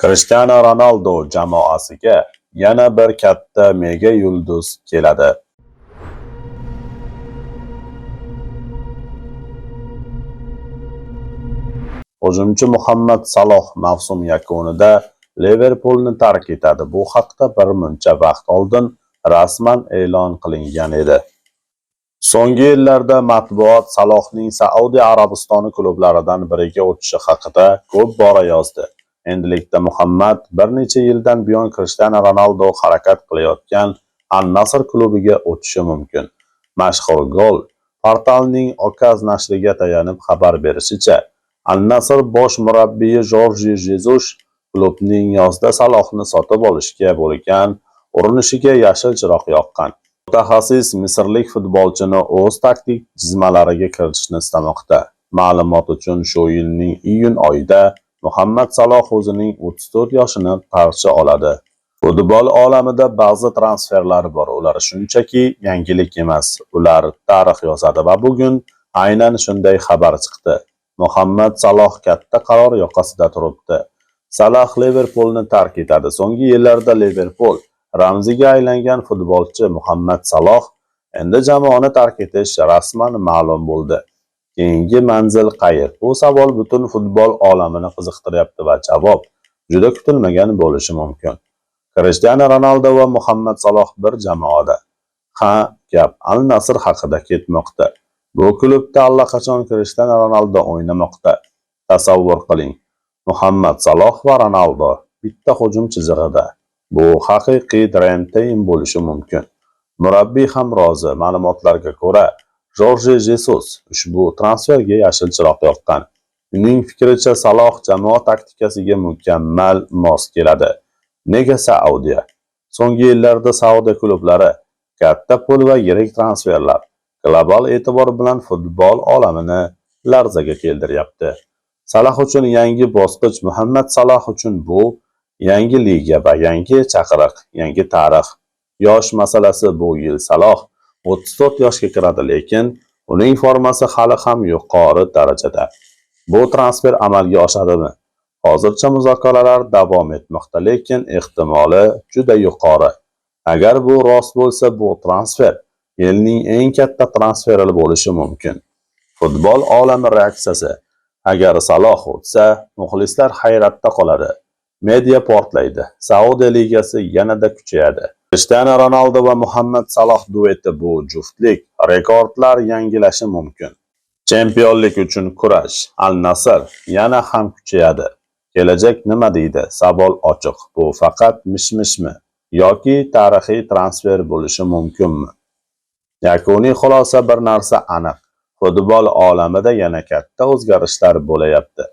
Krishtianu Ronaldu jamoasiga yana bir katta mega yulduz keladi. Hujumchi Muhammad Saloh mavsum yakunida Liverpulni tark etadi. Bu haqda bir muncha vaqt oldin rasman e'lon qilingan edi. So'nggi yillarda matbuot Salohning Saudiya Arabistoni klublaridan biriga o'tishi haqida ko'p bora yozdi. Endilikda Muhammad bir necha yildan buyon Krishtianu Ronaldu harakat qilayotgan Al-Nasr klubiga o'tishi mumkin. Mashhur Gol portalining Okaz nashriga tayanib xabar berishicha, Al-Nasr bosh murabbiyi Jorge Jesus klubning yozda Salohni sotib olishga bo'lgan urinishiga yashil chiroq yoqqan. Mutaxassis misrlik futbolchini o'z taktik chizmalariga kiritishni istamoqda. Ma'lumot uchun, shu yilning iyun oyida Muhammad Saloh o'zining 34 yoshini qarshi oladi. Futbol olamida ba'zi transferlar bor, ular shunchaki yangilik emas, ular tarix yozadi va bugun aynan shunday xabar chiqdi. Muhammad Saloh katta qaror yoqasida turibdi. Salah Liverpulni tark etadi. So'nggi yillarda Liverpul ramziga aylangan futbolchi Muhammad Saloh endi jamoani tark etish rasman ma'lum bo'ldi. Keyingi manzil qayer? Bu savol butun futbol olamini qiziqtiryapti va javob juda kutilmagan bo'lishi mumkin. Krishtianu Ronaldu va Muhammad Saloh bir jamoada. Ha, gap Al Nasr haqida ketmoqda. Bu klubda allaqachon Krishtianu Ronaldu o'ynamoqda. Tasavvur qiling, Muhammad Saloh va Ronaldu bitta hujum chizig'ida. Bu haqiqiy Dream Team bo'lishi mumkin. Murabbiy ham rozi. Ma'lumotlarga ko'ra, Jorge Jesus ushbu transferga yashil chiroq yoqqan. Uning fikricha, Saloh jamoa taktikasiga mukammal mos keladi. Nega Saudiya? So'nggi yillarda Saudiya klublari katta pul va yirik transferlar, global e'tibor bilan futbol olamini larzaga keltiryapti. Salah uchun yangi bosqich. Muhammad Saloh uchun bu yangi liga va yangi chaqiriq, yangi tarix. Yosh masalasi: bu yil Saloh 34 yoshga kiradi, lekin uning formasi hali ham yuqori darajada. Bu transfer amalga oshadimi? Hozircha muzokaralar davom etmoqda, lekin ehtimoli juda yuqori. Agar bu rost bo'lsa, bu transfer yilning eng katta transferi bo'lishi mumkin. Futbol olami reaksiyasi: agar Saloh o'tsa, muxlislar hayratda qoladi. Media portlaydi. Saudiya ligasi yanada kuchayadi. Krishtianu Ronaldu va Muhammad Saloh dueti: bu juftlik rekordlar yangilashi mumkin. Chempionlik uchun kurash: Al-Nasr yana ham kuchayadi. Kelajak nima deydi? Savol ochiq. Bu faqat mish-mishmi yoki tarixiy transfer bo'lishi mumkinmi? Yakuniy xulosa: bir narsa aniq. Futbol olamida yana katta o'zgarishlar bo'layapti.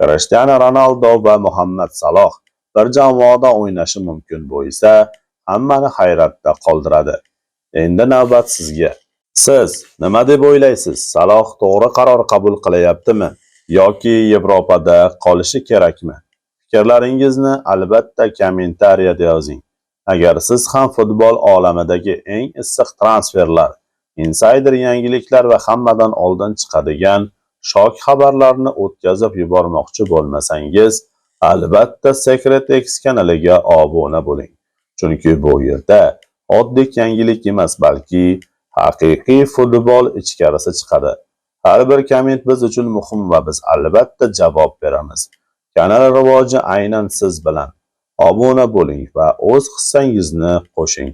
Krishtianu Ronaldu va Muhammad Saloh bir jamoada o'ynashi mumkin, bu esa hammani hayratda qoldiradi. Endi navbat sizga. Siz nima deb o'ylaysiz? Saloh to'g'ri qaror qabul qilayaptimi yoki Yevropada qolishi kerakmi? Fikrlaringizni albatta kommentariyada yozing. Agar siz ham futbol olamidagi eng issiq transferlar, insider yangiliklar va hammadan oldin chiqadigan shok xabarlarni o'tkazib yubormoqchi bo'lmasangiz, albatta Secret X kanaliga obuna bo'ling. Chunki bu yerda oddiy yangilik emas, balki haqiqiy futbol ichkarisi chiqadi. Har bir komment biz uchun muhim va biz albatta javob beramiz. Kanal rivoji aynan siz bilan. Obuna bo'ling va o'z hissangizni qo'shing.